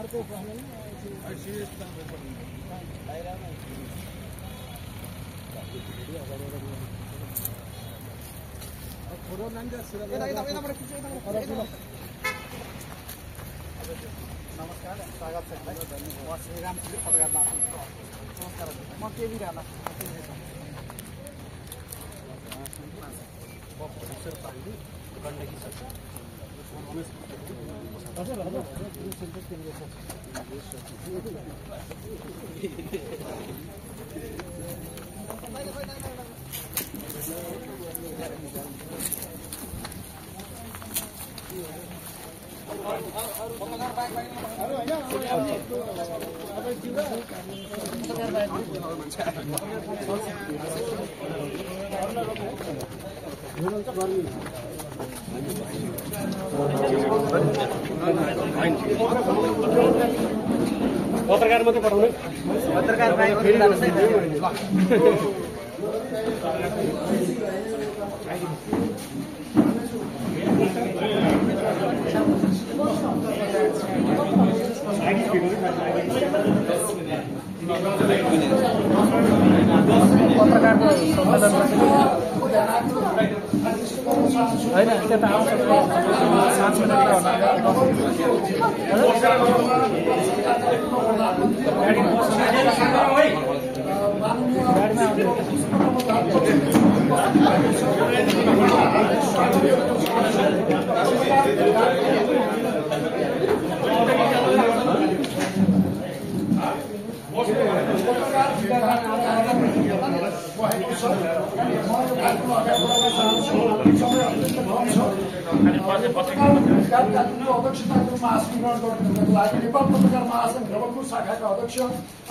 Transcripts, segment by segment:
नमस्कार, स्वागत छ। म श्रीराम श्री पत्रकार महासंघ। नमस्कार, म केबी राणा। गण्डकी छ। पत्रकार मात्रै पठाउनु। पत्रकार बाहेक फेरि जानु छैन। पत्रकारको होइन त्यता आउँछ 5 मिनट नेपाल पत्रकार महासंघ भ्रमणपुर शाखाका अध्यक्ष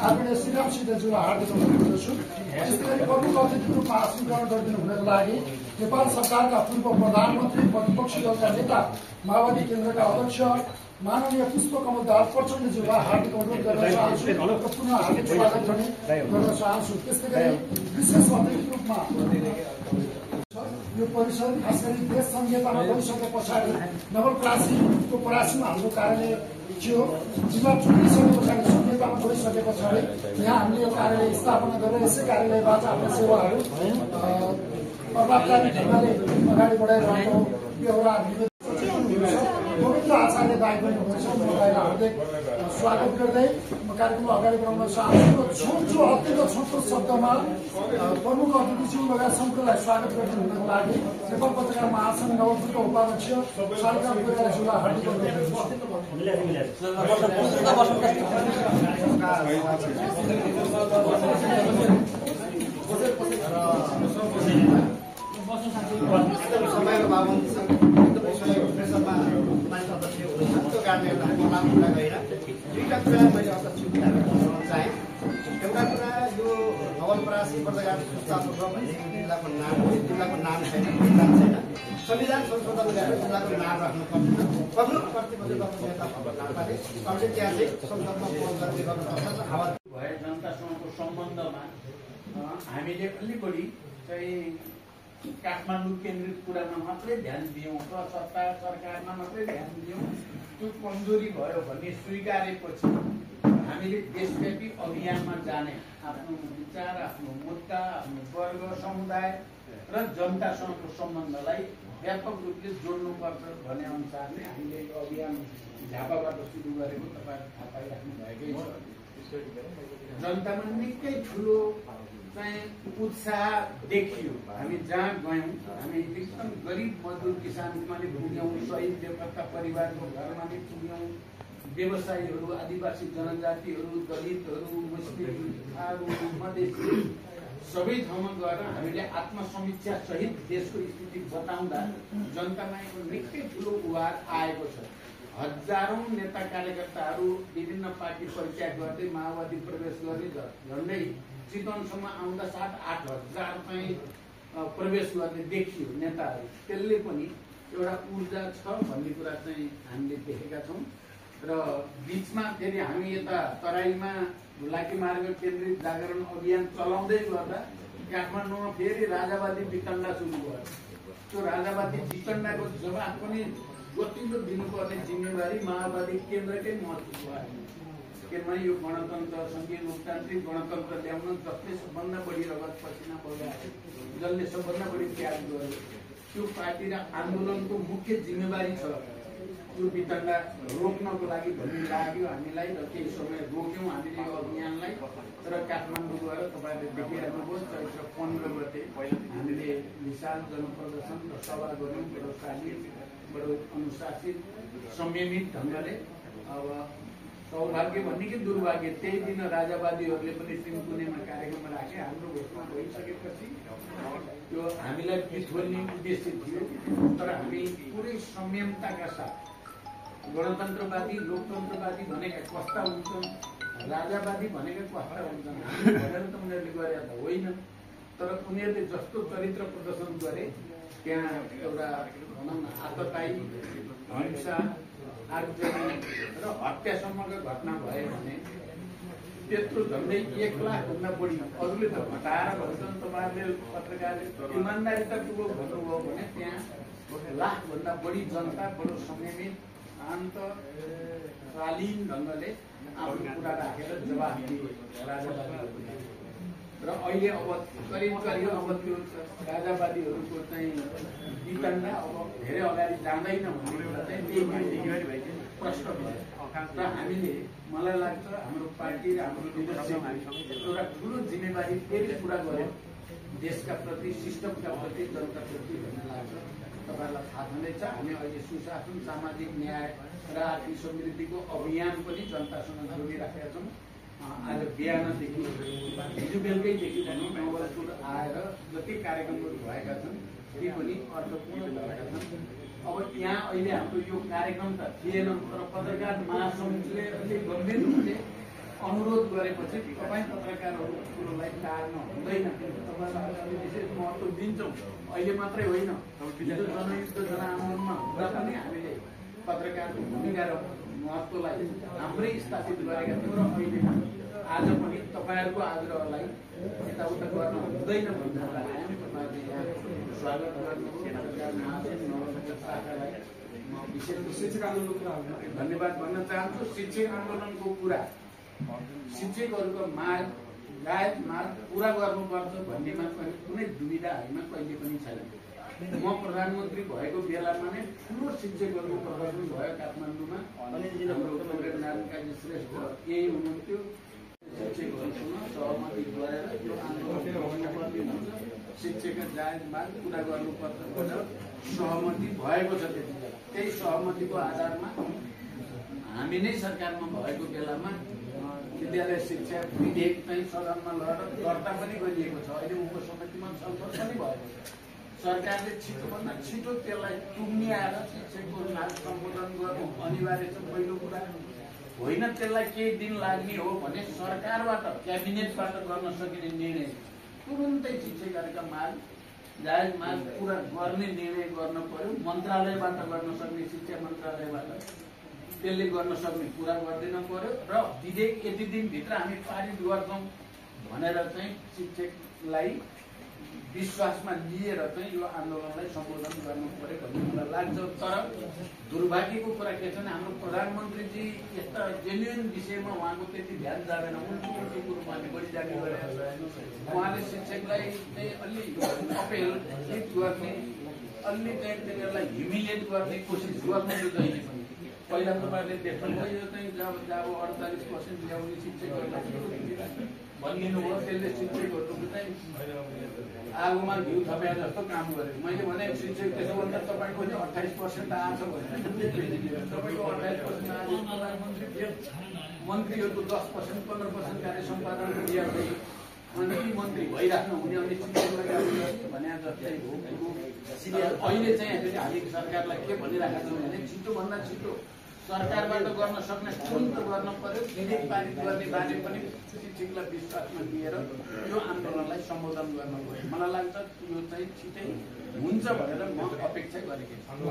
आदरणीय श्रीराम सिंहज्यूलाई हार्दिक अनुरोध गर्दछु। त्यस्तै गरी प्रमुख अतिथिको रूपमा आसन ग्रहण गरिदिनु हुनको लागि नेपाल सरकारका पूर्व प्रधानमन्त्री प्रतिपक्षी दलका नेता माओवादी केन्द्रका अध्यक्ष माननीय पुष्पकमल दाहाल प्रचण्डज्यूलाई हार्दिक अनुरोध गर्न चाहन्छु र पुनः हार्दिक स्वागत पनि गर्न चाहन्छु। त्यस्तै गरी विशेष अतिथिको रूपमा यो परिषद खास गरी देश संहितामा गइसके पछाडि नवलपरासीको परासीमा हाम्रो कार्यालय थियो। जिल्ला चुनिसके पछाडि संहितामा गइसके पछाडि यहाँ हामीले यो कार्यालय स्थापना गरेर यसै कार्यालयबाट आफ्ना सेवाहरू प्रभावकारी ढङ्गले अगाडि बढाइरहेको यो एउटा गोविन्द आचार्य दाई पनि हुनुहुन्छ। म दाईलाई हार्दिक स्वागत गर्दै म कार्यक्रमलाई अगाडि बढाउन चाहन्छु। छोटो अत्यन्त छोटो शब्दमा प्रमुख अतिथिज्यू लगायत सम्पूर्णलाई स्वागत गरिदिनु हुनको लागि नेपाल पत्रकार महासंघ नवलपुरका उपाध्यक्ष शालिग्राम कोइरालाज्यूलाई हार्दिक दुईटा कुरा मैले अध्यक्ष चाहेँ। एउटा कुरा यो नवलपरासी पत्रकार संस्थापक भन्ने जिल्लाको नाम छैन, संविधान संशोधन गरेर जिल्लाको नाम राख्नु पर्दैन। प्रमुख प्रतिबद्ध नेता नाताले अझै त्यहाँ चाहिँ संसदमा पहल गर्ने गर्नुपर्छ। आवाज भए जनतासँगको सम्बन्धमा हामीले अलि बढी चाहिँ काठमाडौँ केन्द्रित कुरामा मात्रै ध्यान दियौँ र सरकारमा मात्रै ध्यान दियौँ। त्यो कमजोरी भयो भन्ने स्वीकारेपछि हामीले देशव्यापी अभियानमा जाने आफ्नो विचार, आफ्नो मुद्दा, आफ्नो वर्ग, समुदाय र जनतासँगको सम्बन्धलाई व्यापक रूपले जोड्नुपर्छ भन्ने अनुसार नै हामीले यो अभियान झापाबाट सुरु गरेको तपाईँले थाहा पाइराख्नु भएकै छ। जनतामा निकै ठुलो चाहिँ उत्साह देखियो। हामी जहाँ गयौँ हामी एकदम गरिब मजदुर किसानमा नै पुग्यौँ, शहीद बेपत्ता परिवारको घरमा नै पुग्यौँ, व्यवसायीहरू, आदिवासी जनजातिहरू, दलितहरू, मुस्लिम, थारू, मधेसी सबै ठाउँमा गएर हामीले आत्मसमीक्षा सहित देशको स्थिति बताउँदा जनतामा एक निकै ठुलो उभार आएको छ। हजारौं नेता कार्यकर्ताहरू विभिन्न पार्टी परित्याग गर्दै माओवादी प्रवेश गर्ने झन्डै चितवनसम्म आउँदा 7-8 हजार चाहिँ प्रवेश गर्ने देखियो नेताहरू। त्यसले पनि एउटा ऊर्जा छ भन्ने कुरा चाहिँ हामीले देखेका छौँ। र बीचमा फेरि हामी यता तराईमा हुलाकी मार्ग केन्द्रित जागरण अभियान चलाउँदै गर्दा काठमाडौँमा फेरि राजावादी वितण्डा सुरु भयो। त्यो राजावादी वितण्डाको जवाब पनि गतिलो दिनुपर्ने जिम्मेवारी माओवादी केन्द्रकै महत्त्व भयो। किनभने यो गणतन्त्र सङ्घीय लोकतान्त्रिक गणतन्त्र ल्याउन जसले सबभन्दा बढी रगत पसिना बगायो, जसले सबभन्दा बढी त्याग गर्यो, त्यो पार्टी र आन्दोलनको मुख्य जिम्मेवारी छ त्यो वितण्डा रोक्नको लागि भन्ने लाग्यो हामीलाई र केही समय रोक्यौँ हामीले यो अभियानलाई। तर काठमाडौँ गएर तपाईँहरूले देखिहाल्नुभयो चैत्र 15 गते हामीले विशाल जनप्रदर्शन र सभा गऱ्यौँ बडो शालीन बडो अनुशासित संयमित ढङ्गले। अब सौभाग्य भन्ने कि दुर्भाग्य त्यही दिन राजावादीहरूले पनि सिन्कुनेमा कार्यक्रम राखे। हाम्रो घोषणा भइसकेपछि त्यो हामीलाई पिछोड्ने उद्देश्य थियो, तर हामी पुरै संयमताका साथ गणतन्त्रवादी लोकतन्त्रवादी भनेका कस्ता हुन्छन्, राजावादी भनेका कस्ता हुन्छन् भनेर त उनीहरूले गरे त होइन। तर उनीहरूले जस्तो चरित्र प्रदर्शन गरे त्यहाँ एउटा भनौँ न आततायी हिंसा आगजनी र हत्यासम्मको घटना भयो भने त्यत्रो झन्डै 1 लाखभन्दा बढी अरूले त घटाएर भन्छन्। तपाईँहरूले पत्रकारले इमान्दारितापूर्वक भन्नुभयो भने त्यहाँ 1 लाखभन्दा बढी जनता बडो संयमित शान्त शालीन ढङ्गले आफ्नो कुरा राखेर जवाफ दिए राजावादीहरूले। र अहिले अब करिब अब त्यो राजावादीहरूको चाहिँ वितण्डा अब धेरै अगाडि जाँदैन भन्ने कुरा चाहिँ त्यही प्रश्न भयो। र हामीले मलाई लाग्छ हाम्रो पार्टी र हाम्रो लिडरसिप एउटा ठुलो जिम्मेवारी फेरि पुरा गर्यो देशका प्रति, सिस्टमका प्रति, जनताप्रति भन्ने लाग्छ। तपाईँहरूलाई थाहा छँदैछ हामी अहिले सुशासन, सामाजिक न्याय र आर्थिक समृद्धिको अभियान पनि जनतासँग जोडिराखेका छौँ। आज बिहानदेखि हिजो बेलुकैदेखि भनौँ नवलपुर आएर जति कार्यक्रमहरू भएका छन् ती पनि अर्थपूर्ण भएका छन्। अब यहाँ अहिले हाम्रो यो कार्यक्रम त थिएन, तर पत्रकार महासमितिले अलिक गम्भीर रूपले अनुरोध गरेपछि तपाईँ पत्रकारहरू कुरोलाई टार्न हुँदैन। तपाईँलाई अलि विशेष महत्त्व दिन्छौँ। अहिले मात्रै होइन, हिजो जनयुद्ध जनआन्दोलनमा हुँदा पनि हामीले पत्रकारको भूमिका र महत्त्वलाई हाम्रै स्थापित गरेका थियौँ। र अहिले आज पनि तपाईँहरूको आग्रहलाई यताउता गर्न हुँदैन भन्नको लागि हामी तपाईँहरूले यहाँ स्वागत गर्नु शाखालाई म विशेष शिक्षक आन्दोलनको धन्यवाद भन्न चाहन्छु। शिक्षक आन्दोलनको कुरा शिक्षकहरूको माग जायज माग पुरा गर्नुपर्छ भन्नेमा कुनै दुविधा होइन, कहिले पनि छैन। म प्रधानमन्त्री भएको बेलामा नै ठुलो शिक्षकहरूको प्रदर्शन भयो काठमाडौँमा। नारायण काजी श्रेष्ठ यही हुनुहुन्थ्यो। शिक्षकहरूसँग सहमति गरेर यो आन्दोलन शिक्षकका जायज माग पुरा गर्नुपर्छ भनेर सहमति भएको छ। त्यही सहमतिको आधारमा हामी नै सरकारमा भएको बेलामा विद्यालय शिक्षा विधेयक चाहिँ सदनमा लगेर दर्ता पनि गरिएको छ। अहिले उपसमितिमा छलफल पनि भएको छ। सरकारले छिटोभन्दा छिटो त्यसलाई टुङ्ग्याएर शिक्षकको नाम सम्बोधन गर्नु अनिवार्य छ। पहिलो कुरा होइन, त्यसलाई केही दिन लाग्ने हो भने सरकारबाट क्याबिनेटबाट गर्न सकिने निर्णय तुरुन्तै शिक्षकहरूका माग जायज माग पुरा गर्ने निर्णय गर्न पर्यो। मन्त्रालयबाट गर्न सक्ने, शिक्षा मन्त्रालयबाट त्यसले गर्न सक्ने कुरा गरिदिन पर्यो। र विधेयक यति दिनभित्र हामी पारित गर्छौँ भनेर चाहिँ शिक्षकलाई विश्वासमा लिएर चाहिँ यो आन्दोलनलाई सम्बोधन गर्नु पर्यो भन्ने मलाई लाग्छ। तर दुर्भाग्यको कुरा के छ भने हाम्रो प्रधानमन्त्रीजी यस्ता जेन्युन विषयमा उहाँको त्यति ध्यान जाँदैन। उल्टो कुरोमा बढी जाने गरेर उहाँले शिक्षकलाई चाहिँ अलि अपहेलित गर्ने, अलि चाहिँ तिनीहरूलाई ह्युमिलिएट गर्ने कोसिस गर्नु जहिले पनि। पहिला तपाईँहरूले देख्नुभयो यो चाहिँ जब 48% ल्याउने शिक्षकहरूलाई भनिदिनु भयो, त्यसले शिक्षकहरूको चाहिँ आगोमा घिउ थपे जस्तो काम गर्यो। मैले भने शिक्षक त्यसोभन्दा तपाईँको चाहिँ 28% आएको छ भने तपाईँको 28% आएको प्रधानमन्त्री मन्त्रीहरूको 10% 15% कार्य सम्पादन गरिहाल्दै अनि मन्त्री भइराख्नु हुने अनि शिक्षकलाई भने जस्तै हो। अहिले चाहिँ हामी सरकारलाई के भनिरहेका छौँ भने छिटोभन्दा छिटो सरकारबाट गर्न सक्ने तुरन्त गर्न पर्यो। विधेयक पारित गर्ने बारे पनि शिक्षकलाई विश्वासमा लिएर यो आन्दोलनलाई सम्बोधन गर्नु पर्यो। मलाई लाग्छ यो चाहिँ छिटै हुन्छ भनेर म अपेक्षा गरेको छु।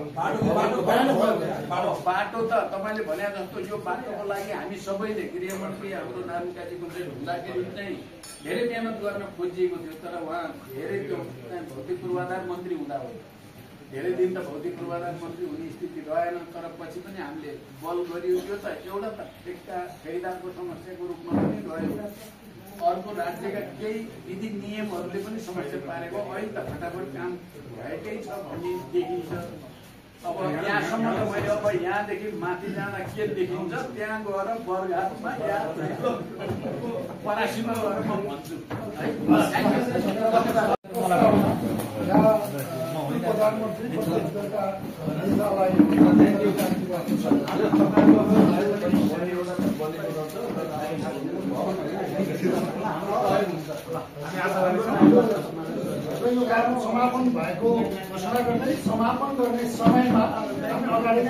बाटो त तपाईँले भने जस्तो यो बाटोको लागि हामी सबैले गृहमन्त्री हाम्रो नारायण काजीको हुँदाखेरि चाहिँ धेरै मेहनत गर्न खोजिएको थियो। तर उहाँ धेरै त्यो भौतिक पूर्वाधार मन्त्री हुँदा हो धेरै दिन त भौतिक पूर्वाधार मन्त्री हुने स्थिति रहेन, तर पछि पनि हामीले बल गरियो। यो त एउटा त ठेकेदारको समस्याको रूपमा पनि रहेको, अर्को राज्यका केही विधि नियमहरूले पनि समस्या पारेको। अहिले त फटाफट काम भएकै छ भन्ने देखिन्छ। अब यहाँसम्म त मैले अब यहाँदेखि माथि जाँदा के देखिन्छ त्यहाँ गएर बरघाटमा या परासीमा गएर म भन्छु है। प्रधानमन्त्री यो कार्यक्रम समापन भएको घोषणा गर्दै समापन गर्ने समयमा हामी अगाडि